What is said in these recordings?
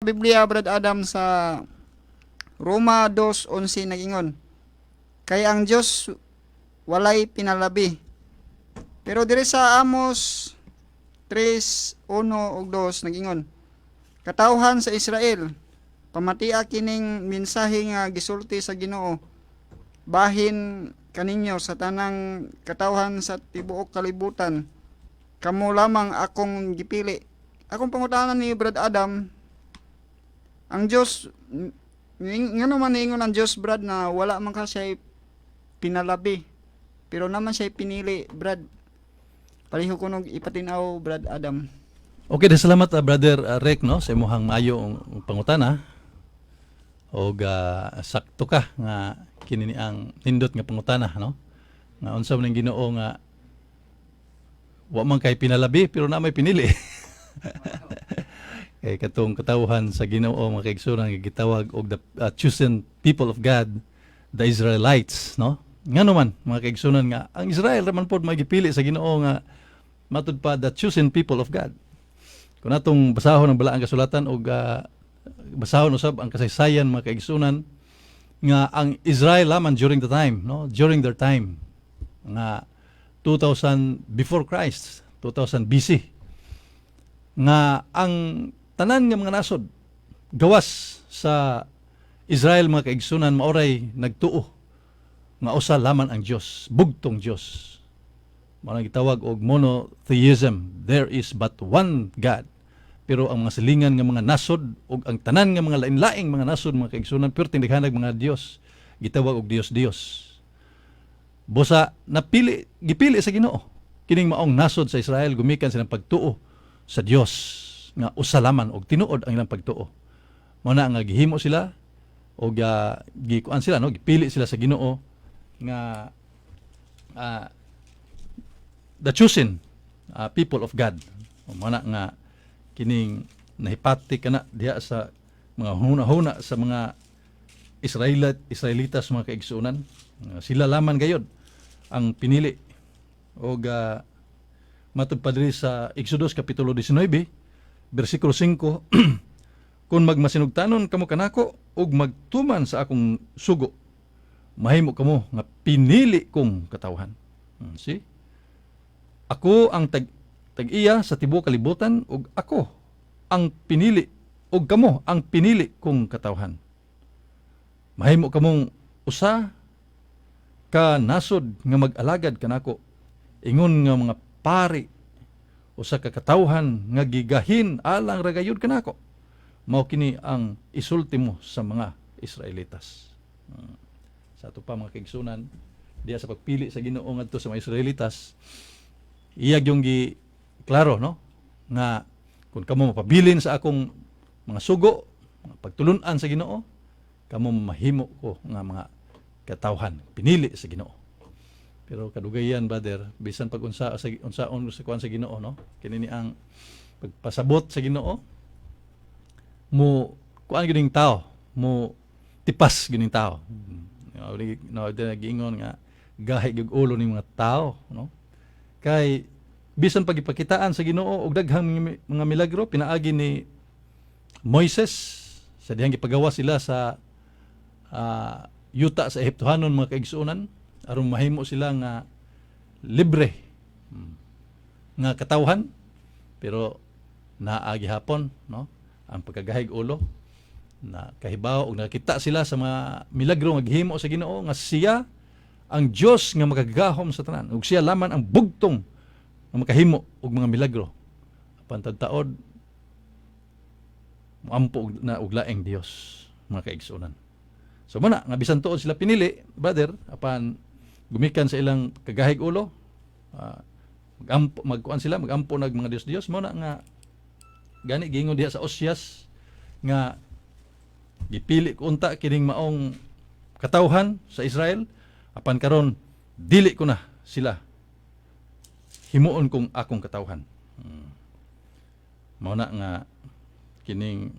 Biblia, Brad Adam, sa Roma 2:11 nagingon, "Kay ang Dios walay pinalabi." Pero diri sa Amos 3:1 ug 2 nagingon, "Katawhan sa Israel, pamatia kining mensahe nga gisulti sa Ginoo bahin kaninyo sa tanang katawhan sa tibuok kalibutan. Kamo lamang akong gipili." Akong pangutana ni Brad Adam, ang Dios, ngano man niingon ang Dios, Brad, na wala man ka siya pinalabi pero naa man siya pinili, Brad? Palihog ko nog ipatinaw, Brad Adam. Okay, di salamat, Brother Rick, no, sa imong maayo pangutana. Og sakto ka nga kini ni ang nindot nga pangutana, no? Nga unsa man ang Ginoo nga wa man kay pinalabi pero naa may pinili. Kay katong katawhan sa Ginoo, mga kaigsuonan, nga gitawag og the chosen people of God, the Israelites, no? Ngano man, mga kaigsuonan, nga ang Israel ra man pod magipili sa Ginoo nga matud pa the chosen people of God? Kung atong basahon ang Balaang Kasulatan og basahon usab ang kasaysayan, mga kaigsuonan, nga ang Israel lamang during the time, no, during their time nga 2000 before Christ, 2000 BC, nga ang tanan nga mga nasod gawas sa Israel, mga kaigsuonan, maoray nagtuo nga usa lamang ang Dios, bugtong Dios. Mao nang gitawag og monotheism. There is but one God. Pero ang mga silingan nga mga nasod ug ang tanan nga mga lain-laing mga nasod, mga kaigsuonan, perting daghanag mga dios, gitawag og Dios Dios. Busa napili, gipili sa Ginoo kining maong nasod sa Israel gumikan silang pagtuo sa Dios nga usa lamang og tinuod ang ilang pagtuo. Mao na nga gihimo sila og gikuan sila, no, gipili sila sa Ginoo nga the chosen people of God. Mao na nga kining nahipati kana diha sa mga huna-huna sa mga Israelitas, mga kaigsuonan. Sila lamang gayod ang pinili. Og matud pa diri sa Exodus kapitulo 19 bersikulo 5, "Kung magmasinugtanon kamo kanako ug magtuman sa akong sugo, mahimo kamo nga pinili kong katawhan." See? Ako ang tag-iya sa tibuok kalibutan ug ako ang pinili ug kamo ang pinili kong katawhan. Mahimo kamong usa ka nasod nga mag-alagad kanako ingon nga mga pari, usa ka katawhan nga gigahin alang ra gayud kanako. Mao kini ang isulti mo sa mga Israelitas." Sa ato pa, mga kaigsuonan, diya sa pagpili sa Ginoo ngadto sa mga Israelitas, iya yung gi klaro, no, nga kung kamo mapabilin sa akong mga sugo, mga pagtulunan sa Ginoo, kamo mahimo ko nga mga katawhan pinili sa Ginoo. Pero kadugayan, brother, bisan pag unsa sa unsaon sa kuan sa Ginoo, no, kini ni ang pagpasabot sa Ginoo, mo kuan gyud tao, mo tipas gyud tao. No, no, giingon nga gahi gyud ulo ning mga tao, no, kay bisan pag ipakitaan sa Ginoo og daghang mga milagro pinaagi ni Moises sa dihang gipagawa sila sa yuta sa Ehiptohanon, mga kaigsuonan, aron mahimo sila nga libre nga katawhan, pero naa gihapon, no, ang pagkagahig ulo na kahibaw og nakita sila sa mga milagro nga gihimo sa Ginoo nga siya ang Dios nga makagagahom sa tanan ug siya lamang ang bugtong nga makahimo og mga milagro, apan taod moampo na og laing Dios, mga kaigsuonan. So mao na nga bisan tuod sila pinili, brother, apan gumikan sa ilang kagahig ulo, magampo, magkuan sila, magampo nag mga Dios Dios. Mao na nga gani giingon diha sa Osias nga gipili ko unta kining maong katawhan sa Israel, apan karon dili ko na sila himuon kong akong katawhan. Mao na nga kining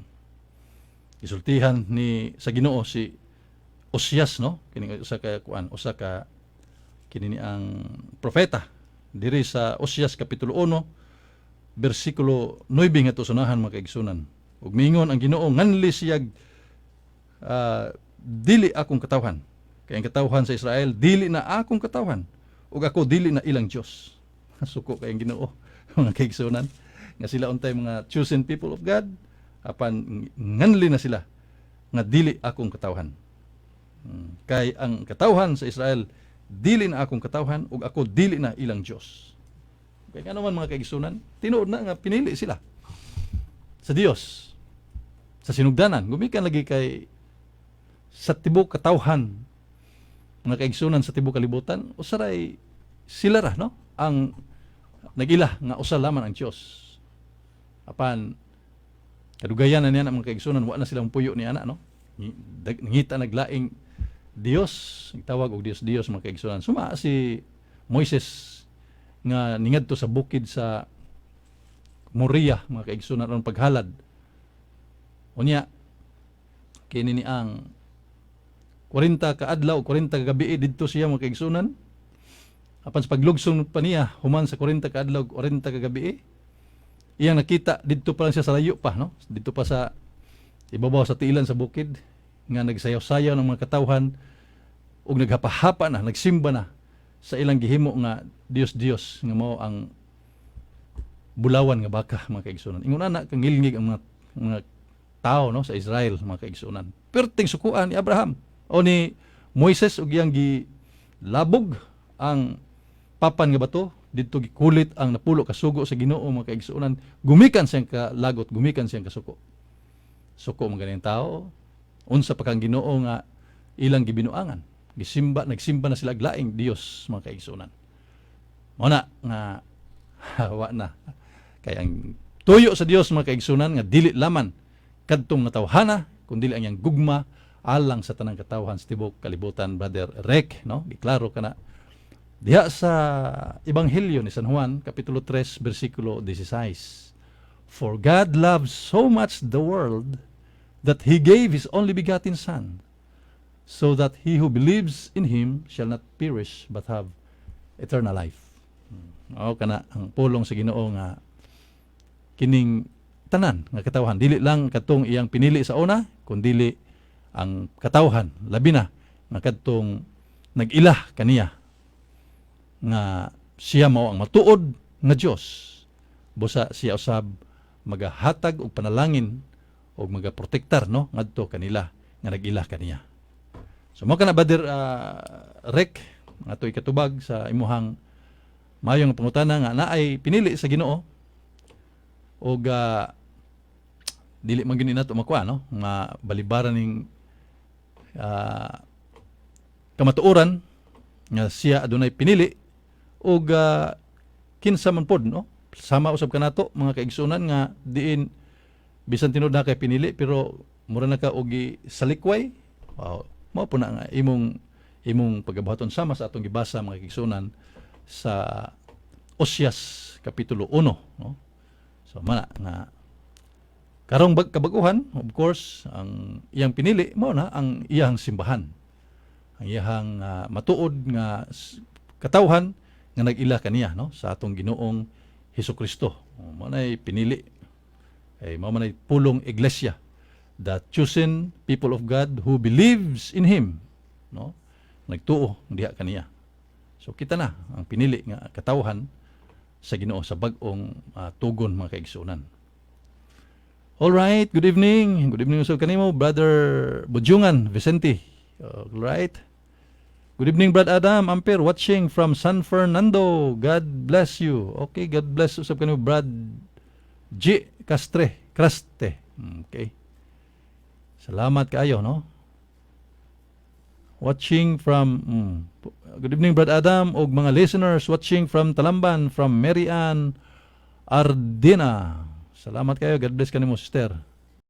gisultihan ni sa Ginoo si Osias, no, kining usa ka kuan, usa ka kini ni ang propeta diri sa Osias kapitulo 1 bersikulo 9 nga sunahan, mga kaigsuonan. Ug mingon ang Ginoo, nganli siyag dili akong katawhan. Kay ang katawhan sa Israel dili na akong katawhan ug ako dili na ilang Dios. Suko kay ang Ginoo, mga kaigsunan, nga sila untay mga chosen people of God, apan nganli na sila nga dili akong katawhan. Kay ang katawhan sa Israel dili na akong katawhan ug ako dili na ilang Dios. Kay ngano man, mga kaigsunan, tinuod na nga pinili sila sa Dios sa sinugdanan, gumikan lagi kay sa tibok katawhan, mga kaigsunan, sa tibok kalibutan, usaray sila ra, no, ang nagila nga usa lamang ang Dios. Apan kadugayan na niya na, mga kaigsunan, wa na silang puyo ni ana, no. Nangita naglaing Dios, tawag og Dios Dios, mga kaigsunan. Suma si Moises nga ningadto sa bukid sa Moria, mga kaigsunan, aron paghalad. Unya kini ni ang 40 ka adlaw, 40 ka gabi didto siya, mga kaigsunan. Apan sa paglugsong pa niya human sa 40 ka adlaw, 40 ka gabi, iyang nakita didto pa lang siya sa layo pa, no, didto pa sa ibabaw sa tiilan sa bukid nga nagsayaw-sayaw ng mga katawhan ug naghapahapa na, nagsimba na sa ilang gihimo nga Dios Dios nga mao ang bulawan nga baka, mga kaigsunan. Ingon ana kangilngig ang mga tao, no, sa Israel, mga kaigsunan. Perting sukuan ni Abraham o ni Moises ug iyang gilabog ang papan nga bato didto, gikulit ang napulo ka sugo sa Ginoo, mga kaigsuonan. Gumikan siyang kalagot, gumikan siyang kasuko. Suko man ganing tao, unsa pa kang Ginoo nga ilang gibinuangan? Gisimba, nagsimba na sila og laing Dios, mga kaigsuonan. Mao na nga wa na kay ang tuyo sa Dios, mga kaigsunan, nga dili laman kadtong nga tawhana kundi ang iyang gugma alang sa tanang katawhan sa tibok kalibutan, Brother Rek, no. Giklaro kana diha sa Ebanghelyo ni San Juan kapitulo 3 bersikulo 16: "For God loved so much the world that he gave his only begotten Son, so that he who believes in him shall not perish but have eternal life." O kana ang pulong sa Ginoo nga kining tanan nga katawhan, dili lang katong iyang pinili sa una, kundili ang katawhan labi na nga kadtong nag-ila kaniya nga siya mao ang matuod nga Dios. Busa siya usab magahatag og panalangin og magaprotektar, no, ngadto kanila nga nag-ila kaniya. So mao kana, Brother Rek, nga atoy katubag sa imuhang mayong pangutana nga naay pinili sa Ginoo og dili man gyud ni nato makuha, no, nga balibaran ning kamatuoran nga siya adunay pinili og kinsa man pod, no. Sama usab kanato, mga kaigsunan, nga diin bisan tinuod na kay pinili pero mura na ka og salikway. Wow, mao po na nga imong imong pagabuhaton, sama sa atong gibasa, mga kaigsunan, sa Osias kapitulo 1, no. So mana nga karong bag kabaguhan, of course, ang iyang pinili mao na ang iyang simbahan, ang iyang matuod nga katawhan nga nag-ila kaniya, no, sa atong Ginoong Hesukristo. Mao nay pinili ay mao man ay pulong iglesia, the chosen people of God who believes in him, no, nagtuo diha kaniya. So kita na ang pinili nga katawhan sa Ginoo sa bag-ong tugon, mga kaigsunan. All right, good evening. Good evening usab kanimo, Brother Budjungan Vicente. All right. Good evening, Brad Adam Amper, watching from San Fernando. God bless you. Okay, God bless usab kanimo, Brad G. Castre. Craste. Okay. Salamat kaayo, no? Watching from Good evening, Brad Adam og mga listeners watching from Talamban, from Mary Ann Ardina. Salamat kayo. God bless kanimo, sister.